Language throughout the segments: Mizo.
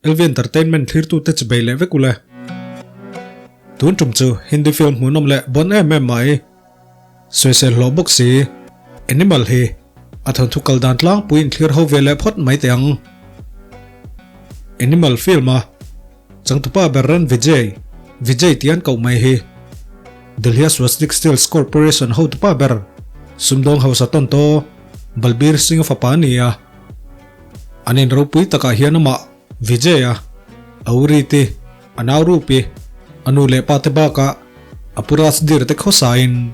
LV Entertainment thlirtute chi bei leh vek ule. Tun tum chu Hindi film hmuhnawm leh bon em em mai. Sawisel hlawh bawk si. Animal hi a thawnthu kal dan tlangpui in thlir ho ve leh phawt mai teh ang. Animal film a changtupa ber Ran Vijay, Vijay tih an koh mai hi Delhi-a Swastik Steels Corporation hotupa ber sumdawng hausa tawn taw Balbir Singh-a fapa a ni a. An in ropui takah hian amah Vijay-a, a u Riti, a nau Rupi, a nu leh pa te bakah a pu Rajdir te khawsain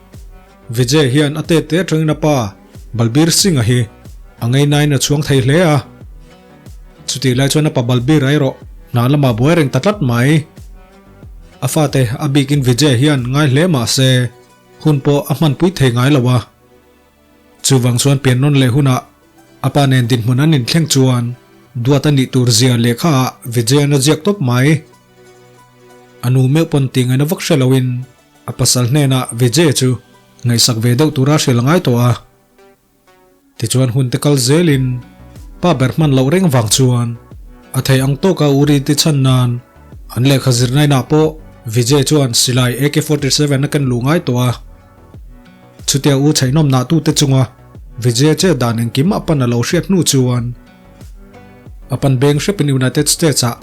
Vijay hian a tete atangin a pa Balbir Singh-a hi a ngeinain a chhuang thei hle a. Chutih lai chuan a pa Balbir a erawh hna lamah buai reng ta tlat mai. A fate a bikin Vijay hian ngai hle mah se hun pawh a hmanpui thei ngai lo a. Chuvang chuan pian nawn leh hunah a pa nen dinhmun an inthleng chuan duat a nih tur zia lehkha ah Vijayan a ziak tawp mai. A nu meuh pawn tih ngaihna vak hre loin a pasal hnenah Vijay chu ngaihsak ve deuh tura hrilh a ngai tawh a. Tichuan hun te kal zelin pa ber hman loh reng vang chuan a thei ang tawka Uri ti chhan nan an lehkha zirnainah pawh Vijay chuan silai AK 47 a ken luh ngai tawh a. Chutia u chhaihnawm nah tute chunga Vijay che dan engkim a pan a lo hriat hnu chuan a pan beng hrepin United States ah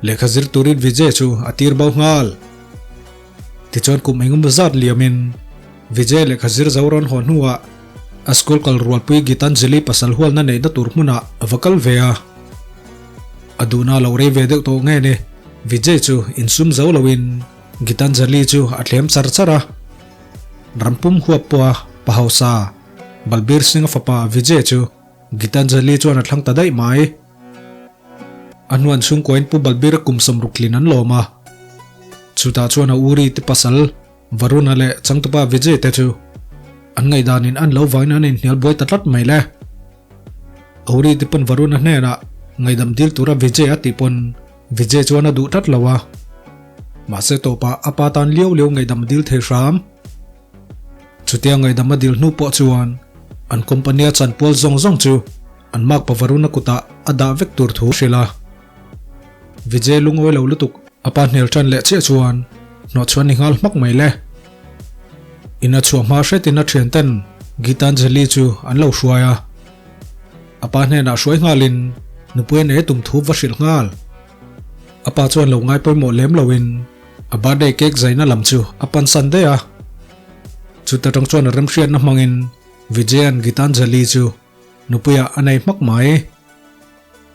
lehkha zir turin Vijay chu a tir bo nghal. Tichuan kum engemaw zat liamin Vijay lehkha zir zo rawn haw hnuah a school kal rualpui Gitanjali pasal hualna neihna tur hmunah a va kal ve a. A duhna lo rei ve deuh tawh nge ni Vijay chu insum zo loin Gitanjali chu a thlem char char a. Rampum huap pawha pa hausa Balbir Singh-a fapa Vijay chu Gitanjali chuan a thlang ta daih mai. A hnuan chhungkuain Pu Balbir-a kum 60 tlin an lawm a. Chutah chuan a uri te pasal Varuna leh changtupa Vijay te chu an ngaihdanin an lo vain an inhnial buai ta tlat mai le. A uri te pawn Varuna hnenah ngaihdam dil tura Vijay a tih pawn Vijay chuan a duh tlat lo a. Mahse tawpah a pa tan liau liau ngaihdam a dil thei hram. Chutia ngaihdam a dil hnu pawh chuan an company a chanpual zawng zawng chu an mark Pavaruna kutah a dah vek tur thu a hrilh a. Vijay lungawi lo lutuk a pa hmel tan leh chiah chuan hnawhchhuan ni nghal hmak mai le. In a chhuah hma hretin a thianten Gitanjali chu an lo hruai a. A pa hnenah hruai nghalin nupui a nei tum thu va hrilh nghal. A pa chuan lo ngai pawimawh lem loin a birthday cake zaina lam chu a pan san daih a. Chuta tang chuan a remhriatna hmangin Vijayan Gitanjali chu nupuiah a nei hmak mai.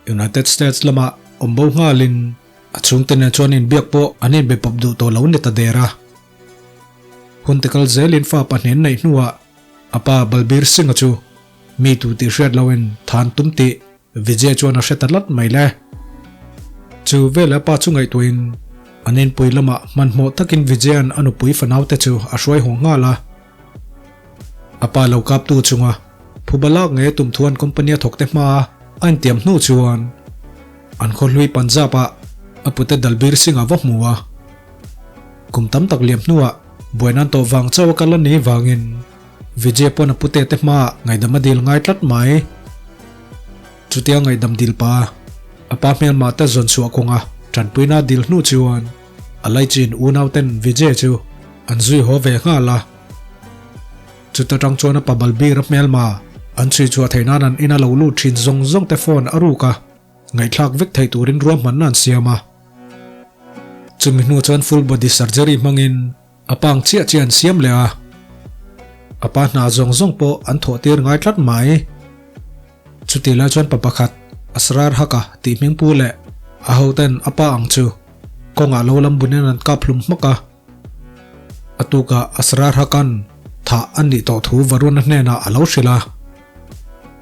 United States lamah awm bo nghalin a chhungte nen chuan inbiak pawh an inbe pawp duh tawh lo ni ta der a. Hun te kal zelin fa pahnih an neih hnuah a pa Balbir Singh-a chu mi tu tih hriat loin than tum tih Vijay chuan a hre ta tlat mai le. Chu veleh a pa chu ngaihtuahin an inpui lamah hmanhmawh takin Vijayan a nupui fanaute chu a hruai haw nghal a. A pa lo kaptu chunga phuba lak ngei tum thu an company a thawkte hma a intiam hnu chuan an khawhlui Punjab ah a pute Dalbir Singh a va hmu a. Kum tam tak liam hnuah buaina an tawh vang chauh a kal a nih vangin Vijay pawn a pute te hmaah ngaihdam a dil ngai tlat mai. Chutia ngaihdam dil pa, a pa hmelmah te zawn chhuah kawnga tanpuina a dil hnu chuan a laichin unauten Vijay chu an zui haw ve nghal a. Chuta tang chuan a pa Balbir a hmelma an chhui chhuah theih nan an ina lo lut thin zawng zawng te phone a ruk a, ngaihthlak vek thei turin ruahmanna an siam a. Chumi hnu chuan full body surgery hmangin A pang chiah chiah an siam leh a, a pa hna zawng zawng pawh an thawh tir ngai tlat mai. Chutih lai chuan pa pakhat Asrar Haka tih hming pu leh a hoten a pa ang chu kawngah lo lam bunin an kap hlum hmak a. A tukah Asrar Hakan thah an nih tawh thu Varuna hnenah a lo hrilh a.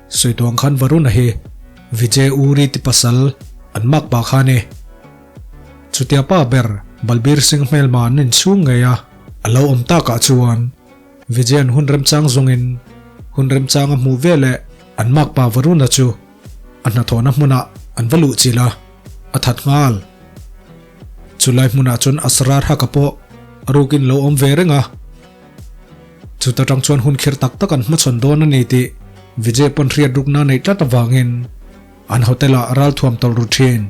Sawi tuang khan Varuna hi Vijay Uri ti pasal an mak pah kha a ni. Chutia pa ber Balbir Singh hmelma an inchhung ngei a, a lo awm takah chuan Vijayan hun remchang zawngin hun remchang a hmuh veleh an makpa Varuna chu a hnathawhna hmunah an va luh chilh a, a that nghal. Chulai hmunah chuan Asrar Haka pawh a rukin lo awm ve reng a. Chuta tang chuan hun khir tak tak an hmachhawn dawn a ni tih Vijay pawn hriat rukna neih tlat avangin an hotel-ah ralthuam tawlh ru thin.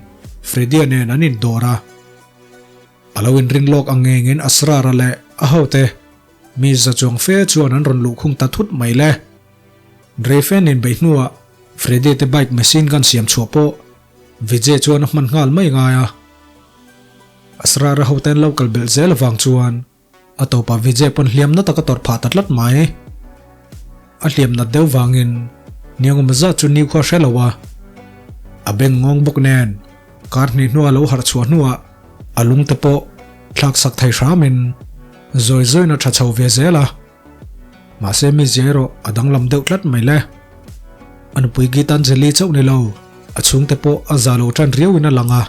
Freddy-a nen an indawr a. A lo inring lawk ang ngengin Asrara leh a hote mi za chuang fe chuan an rawn luhkhung ta thut mai le. Dreyfen inbeih hnuah Freddy te bike machine gun siam chhuah pawh Vijay chuan a hman nghal mai ngai a. Asrara hote an lo kal belh zel avang chuan A tawpah Vijay pawn hliam na tak a tawrh phah ta tlat mai. A hliam nat deuh vangin Niangawma zat chu nikhua hre lo a. A beng ngawng bawk nen kar hnih hnua lo harh chhuah hnuah a lung te pawh thlak sak thei hramin zawi zawiin a tha chho ve zel a. Mahse mi zia erawh a danglam deuh tlat mai le. A nupui Gitanjali chauh ni lo, a chhungte pawh a za lo tan riauin a lang a.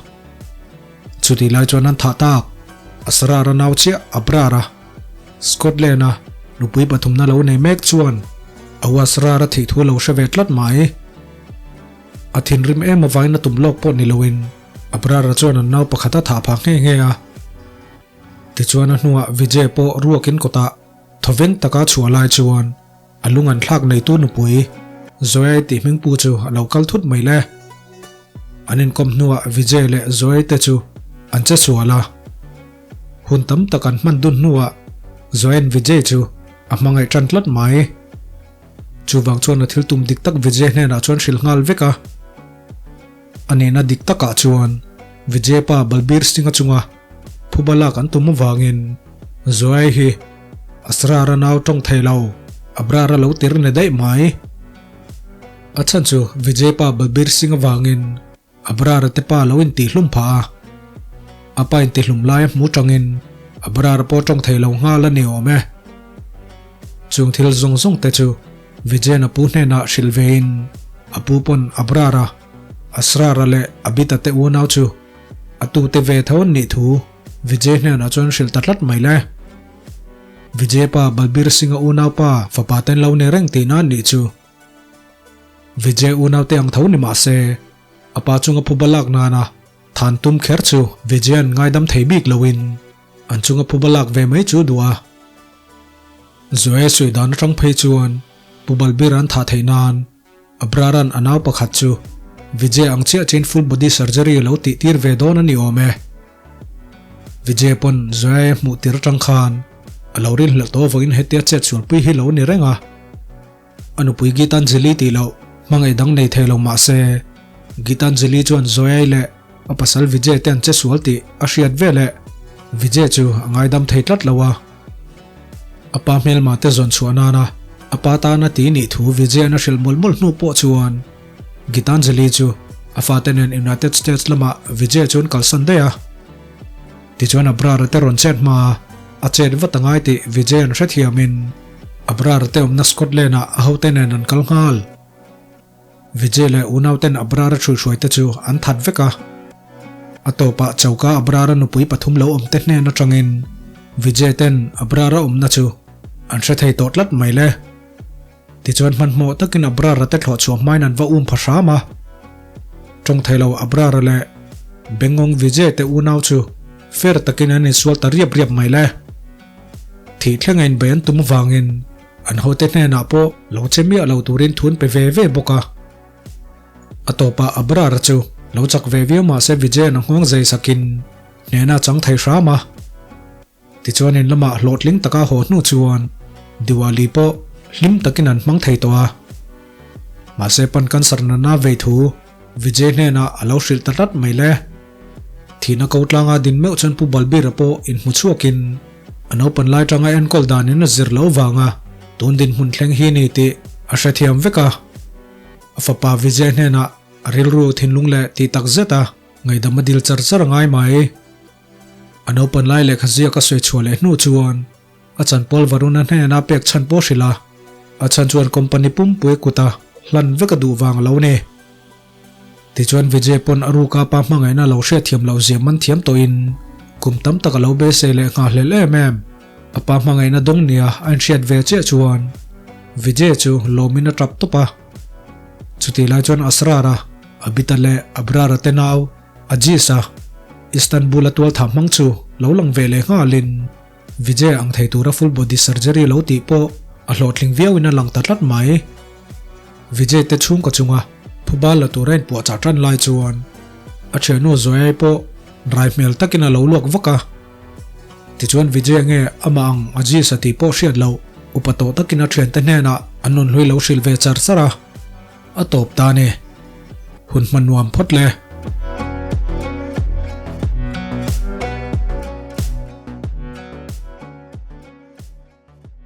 Chutih lai chuan an thah tak, Asrara nau chiah Abrara, Scotland-a nupui pathumna lo nei mek chuan a u Asrara thih thu a lo hre ve tlat mai. A thinrim em avangin a tum lawk pawh ni loin Abrara chuan an nau pakhat a thah phah nghe nghe a. Tichuan a hnuah Vijay pawh ruakin kawtah thawveng taka chhuah lai chuan A lung an thlak neitu nupui Zoe tih hmingpu chu a lo kal thut mai le. An inkawm hnuah Vijay leh Zoe te chu an che sual a. Hun tam tak an hman dun hnuah Zoe'n Vijay chu a hmangaih tan tlat mai. Chuvang chuan a thil tum dik tak Vijay hnenah chuan hrilh nghal vek a. A nihna dik takah chuan Vijay pa Balbir Singh-a chunga phuba lak an tum avangin Zoe hi Asrar-a nau tawng thei lo, Abrar-a lo tir ni daih mai. A chhan chu Vijay pa Balbir Singh avangin Abrar-a te pa lo intihhlum phah a, a pa intihlum lai a hmu tangin Abrar-a pawh tawng thei lo nghal a ni awm e. Chung thil zawng zawng te chu Vijay-a'n a pu hnenah hrilh vein a pu pawn Abrar-a, Asrar-a leh Abita te unau chu a tute ve tho an nih thu Vijay hnenah chuan hrilh ta tlat mai le. Vijay pa Balbir Singh-a unau pa fapa ten lo nei reng tihna an nih chu. Vijay unau te ang tho ni mah se, a pa chunga phuba lak nana than tum kher chu Vijay-a'n ngaidam thei bik loin an chunga phuba lak ve mai chu duh a. Zoe sawi dan atang phei chuan Pu Balbir an thah theih nan Abraran a nau pakhat chu Vijay ang chiah chin full body surgery a lo tih tir ve dawn a ni awm e. Vijay pawn Zoe hmuh tir atang khan a lo rinhlelh tawh avangin hetia chet sualpui hi lo ni reng a. A nupui Gitanjali tih loh hmangaih dang nei thei lo mah se, Gitanjali chuan Zoe leh a pasal Vijay te an che sual tih a hriat veleh Vijay chu a ngaidam thei tlat lo a. A pa hmelma te zawn chhuah nana a pa tana ti nih thu Vijay-a'n a hrilh mawlh mawlh hnu pawh chuan Gitanjali chu a fate nen United States lamah Vijay chu an kalsan daih a. Tichuan Abrar-a te rawn chet hma a chet vat a ngai tih Vijay-a'n hrethiamin Abrar-a te awmna Scotland-ah a hote nen an kal nghal. Vijay leh unauten Abrar-a hruihruaite chu an that vek a. A tawpah choka Abrar-a nupui pathum lo awmte hnen atangin Vijay ten Abrar-a awmna chu an hre thei tawh tlat mai le. Tichuan hmanhmawh takin Abrar-a te thlawh chhuah hmain an va um pha hram a. Tawng thei lo Abrar-a leh Bengawng Vijay te unau chu fair takin an insual ta riap riap mai le. Thih thlenga inbei an tum avangin An hote hnenah pawh lo che miah lo turin thun pe ve ve bawk a. A tawpah Abrar chu lo chak ve viau mah se Vijay-a'n a nghawng zai sakin hnehna a chang thei hram a. Tichuan in lamah hlawhtling taka haw hnu chuan Diwali pawh hlim takin an hmang thei tawh a. Mahse pan cancer nana vei thu Vijay hnenah a lo hrilh ta tlat mai le. Thihna ko tlanga din meuh chuan Pu Balbira pawh inhmu chhuakin a naupan lai tanga enkawl danin a zir lo vanga tun dinhmun thleng hi ni tih a hrethiam vek a. A fapa Vijay hnenah a rilru thinlung leh tih tak zet a ngaihdam a dil char char a ngai mai. A naupan lai lehkha ziak a sawi chhuah leh hnu chuan a chanpual Varuna hnena pek chhan pawh hrilh a, a chhan chuan company pumpui kuta hlan vek a duh vang a lo ni. Tichuan Vijay pawn a ruka pa hmangaihna lo hriatthiam loh zia man thiam tawhin kum tam tak a lo beisei leh nghahhlelh em em. A pa hmangaihna dawng nia a inhriat ve chiah chuan Vijay chu lawmin a tap tawp a. Chutih lai chuan Asrar-a, Abita leh Abrar-a te nau Aziz-a Istanbul-a tualthah hmang chu lo lang ve leh nghalin Vijay ang thei tura full body surgery lo tih pawh a hlawhtling viauin a lang ta tlat mai. Vijay te chhungkaw chunga phuba la tura inpuahchah tan lai chuan. A thiannu Zoyai pawh rai hmel takin a lo luak vak a. Tichuan Vijay nge amah ang Aziz a tih pawh hriat loh upa tawh takin a thiante hnenah an nunhlui lo hrilh ve char char a. A tawp ta ni. Hun hman nuam phawt le.